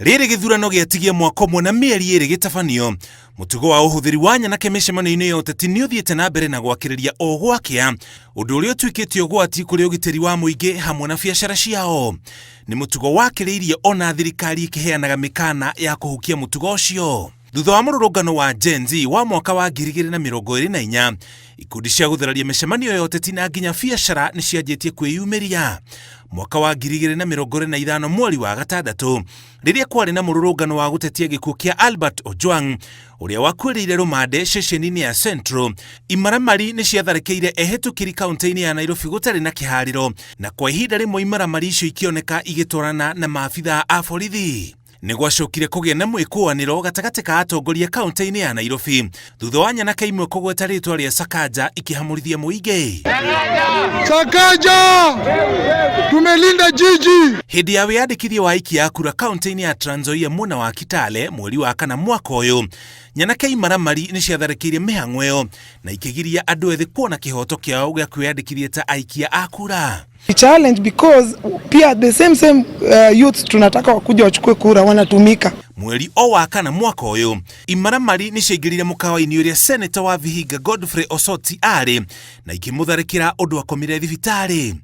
Rĩrĩ gĩthurano gĩatigia mwaka ũmwe na mĩeri ĩrĩ gĩtabanio, mũtugo wa ũhũthĩri wa nyanake mĩcemanio-inĩ ya ũteti nĩ ũthiĩte na mbere na gwakĩrĩria o gwakĩa, ũndũ ũrĩa ũtuĩkĩte ũgwati kũrĩ ũgitĩri wa mũingĩ hamwe na biacara ciao. Nĩ mũtugo wakĩrĩirie ona thirikari ĩkĩheanaga mĩkana ya kũhukia mũtugo ũcio. Thutha wa mũrũrũngano wa Gen Z wa mwaka wa 2024, ikundi cia gũtheraria mĩcemanio ya ũteti na nginya biacara nĩ cianjĩtie kwĩyumĩria. Mwaka wa 2025 mweri wa gatandatũ, rĩrĩa kwarĩ na mũrũrũngano wa gũtetia gĩkuũ kĩa Albert Ojwang ũrĩa wakuĩrĩire rũmande ceceni-inĩ ya Central, imaramari nĩ ciatharĩkĩire ehĩtũkĩri kaunti-inĩ ya Nairobi gũtarĩ na kĩharĩro, na kwa ihinda rĩmwe imaramari icio ikĩoneka igĩtwarana na maabithaa a borithi. Nĩ gwacokire kũgĩa na mwĩkũanĩro gatagatĩ ka atongoria kaunti-inĩ ya Nairobi thutha wa nyanake imwe kũgweta rĩtwa rĩa Sakaja ikĩhamũrithia mũingĩ. Sakaja, tumelinda jiji. Hĩndĩ ya wĩyandĩkithia wa aikia a kura kaunti-inĩ ya Trans Nzoia mwena wa Kitale mweri wa kana mwaka ũyũ, nyanake imaramari nĩ ciatharĩkĩire mĩhang'o ĩyo na ikĩgiria andũ ethĩ kuona kĩhoto kĩao gĩa kwĩyandĩkithia ta aikia a kura. Challenge because pia the same same youths tunataka wakuja wachukue kura wanatumika. Mweri o wa kana mwaka ũyũ, imaramari nĩ ciaingĩrire mũkawa-inĩ ũrĩa seneta wa Vihiga Godfrey Osoti arĩ na ikĩmũtharĩkĩra ũndũ akomire thibitarĩ.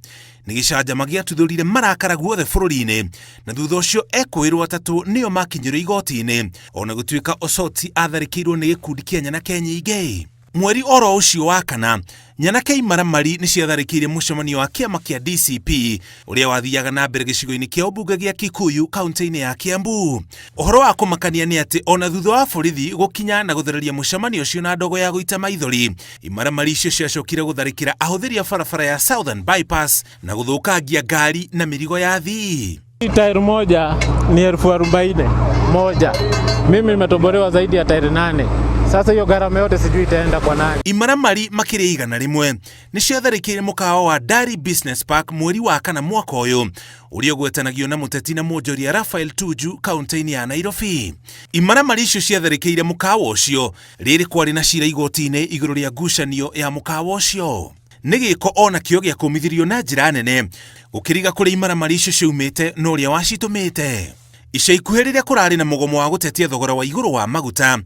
Nĩ gĩcanjama gĩatuthũrire marakara guothe bũrũri-inĩ na thutha ũcio ekũĩrwo atatũ nĩo makinyĩrio igoti-inĩ ona gũtuĩka Osoti atharĩkĩirwo nĩ gĩkundi kĩa nyanake nyingĩ. Mweri oro ũcio wa kana, nyanake imaramari nĩ ciatharĩkĩire mũcemanio wa kĩama kĩa DCP ũrĩa wathiaga na mbere gĩcigo-inĩ kĩa ũmbunge gĩa Kikuyu kaunti-inĩ ya Kiambu. Ũhoro wa kũmakania nĩ atĩ ona thutha wa borithi gũkinya na gũthereria mũcemanio ũcio na ndogo ya gũita maithori, imaramari icio ciacokire gũtharĩkĩra ahũthĩri a barabara ya Southern Bypass na gũthũkangia ngari na mĩrigo ya athii. Tairi moja ni 40,000 moja. Mimi nimetobolewa zaidi ya tairi nane. Sasa hiyo gharama yote sijui itaenda kwa nani. Imaramari makĩria 100 nĩ ciatharĩkĩire mũkawa wa Dari Business Park mweri wa kana mwaka ũyũ ũrĩa ũgwetanagio na mũteti na mwonjoria Raphael Tuju kaunti-inĩ ya Nairobi. Imaramari icio ciatharĩkĩire mũkawa ũcio rĩrĩ kwarĩ na cira igoti-inĩ igũrũ rĩa ngucanio ya mũkawa ũcio. Nĩ gĩko o nakĩo gĩakũmithirio na njĩra nene gũkĩriga kũrĩa imaramari icio ciaumĩte na ũrĩa wacitũmĩte. Ica ikuhĩ rĩrĩa kũrarĩ na mũgomo wa gũtetia thogora wa igũrũ wa maguta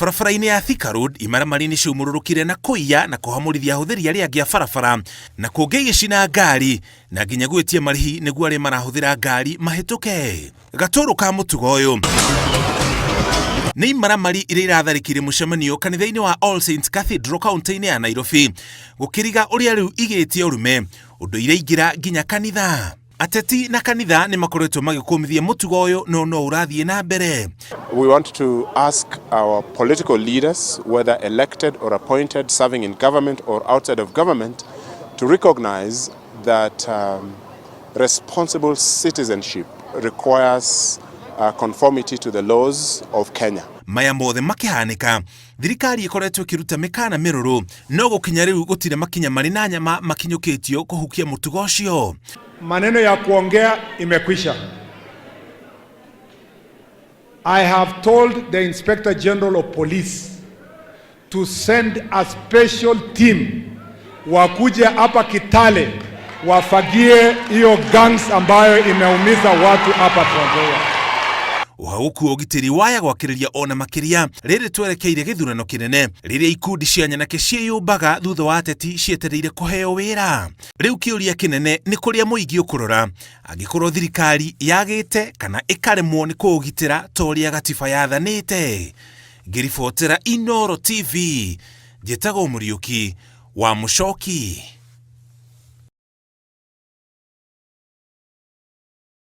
barabara-inĩ ya Thika Road, imaramari nĩ ciaumũrũrũkire na kũiya na kũhamũrithia ahũthĩri arĩa angĩ a barabara na kũngĩ igĩcina ngari na nginya gwĩtia marĩhi nĩguo arĩa marahũthĩra ngari mahĩtũke. Gatũrũ ka mũtugo ũyũ nĩ imaramari iria iratharĩkĩire mũcemanio kanitha-inĩ wa All Saints Cathedral kaunti-inĩ ya Nairobi gũkĩriga ũrĩa rĩu igĩtie ũrume ũndũ iraingĩra nginya kanitha. Ateti na kanitha nĩ makoretwo magĩkũmithia mũtugo ũyũ no no ũrathiĩ na mbere. We want to ask our political leaders, whether elected or appointed, serving in government or outside of government, to recognize that responsible citizenship requires conformity to the laws of Kenya. Maya mothe makĩhanĩka, thirikari ĩkoretwo ĩkĩruta mĩkana mĩrũrũ no gũkinya rĩu gũtirĩ makinya marĩ na nyama makinyũkĩtio kũhukia mũtugo ũcio. Maneno ya kuongea imekwisha. I have told the Inspector General of Police to send a special team wakuje hapa Kitale wafagie hiyo gangs ambayo imeumiza watu hapa Trans Nzoia. Ũhagũku wa ũgitĩri waya gwakĩrĩria ona makĩria rĩrĩ twerekeire gĩthurano kĩnene rĩrĩa ikundi cia nyanake ciĩyũmbaga thutha wa ateti cietereire kũheo wĩra. Rĩu kĩũria kĩnene nĩ kũrĩa mũingĩ ũkũrora angĩkorwo thirikari yagĩte kana ĩkaremwo nĩ kũũgitĩra ta ũrĩa gatiba yathanĩte. Ngĩribotera Inooro TV, njĩtagwo Mũriũki wa Mũcoki.